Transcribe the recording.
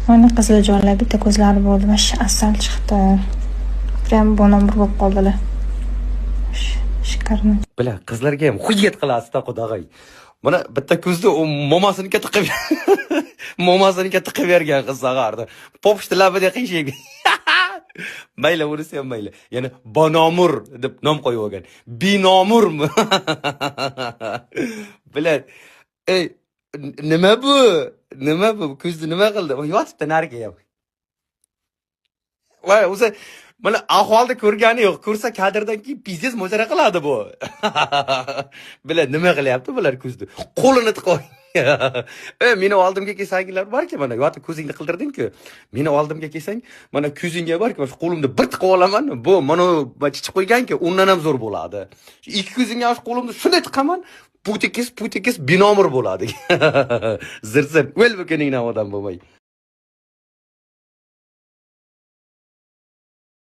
Mana qiziljonlar, bitta ko'zlari bo'ldi. Вообще asal chiqdi. Прям bonomir bo'lib qoldilar. Шикарно. Бля, qizlarga ham xuyet qilasizda, qudag'ay. Mana bitta ko'zni u momasini katta qilib, momasini katta qilib bergan qiz sag'ardi. Popishti labida qiyshaydi. Mayli, unisi ham mayli. Ya'ni Bonomur deb nom qo'yib olgan. Binomurmi? Бля, ey, nima bu? Nima bu? Ko'zni nima qildi? Yotibdi nariga ham. Voy, o'zi mana ahvolni ko'rgani yo'q. Ko'rsa, kadrdan keyin пиздец mojara qiladi bu. Бля, nima qilyapti bular ko'zni? Qo'lini tiqib. E, meni oldimga kelsanglar borki, mana yotib ko'zingni qildirding-ku. Meni oldimga kelsang, mana ko'zingga borki, mana shu qo'limni bir tiqib olaman. Bu mana chichib qo'yganki, undan ham zo'r bo'ladi. Shu ikki ko'zingga shu qo'limni shunday tiqaman, putekis, putekis binomir bo'ladi. Zir zir. O'l bu kuningdan odam bo'lmay.